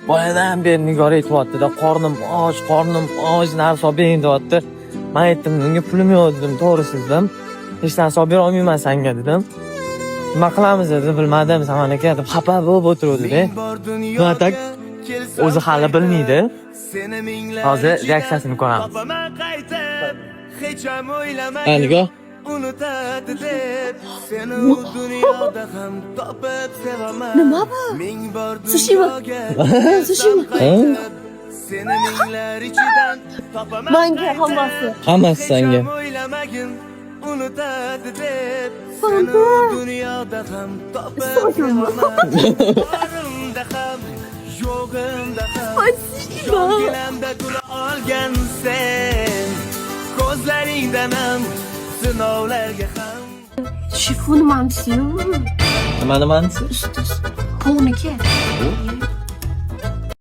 Boyadan beri Nigor aytyapti-da, "Qornim och, qornim och, narsa olib bering", deyapti. Man aytdim, unga pulim yo'q dedim, to'g'risi dedim. Hech narsa olib bera olmayman sanga dedim. Nima qilamiz dedi, bilmadim, Samad aka deb xafa bo'lib o'tiruvdi-da. Ну, так o'zi hali bilmaydi. Hozir reaksiyasini ko'ramiz. Ha, Nigor? Unutadi deb seni u dunyoda ham topib sevaman. Nima bu? Ming bor Sushimi? dunyoga Sushimi? Ha? seni minglar ichidan topaman. Manga hammasi. Hammasi sanga. Hech ham o'ylamagin unutadi deb seni u dunyoda ham topib So'yma. sevaman. Borimda ham, yo'g'imda ham Спасибо. yonginamda tura olgan sen, ko'zlaringdan ham, sinovlarga ham. Shifon mansi. Nima nimanisi? Usti. Polniki.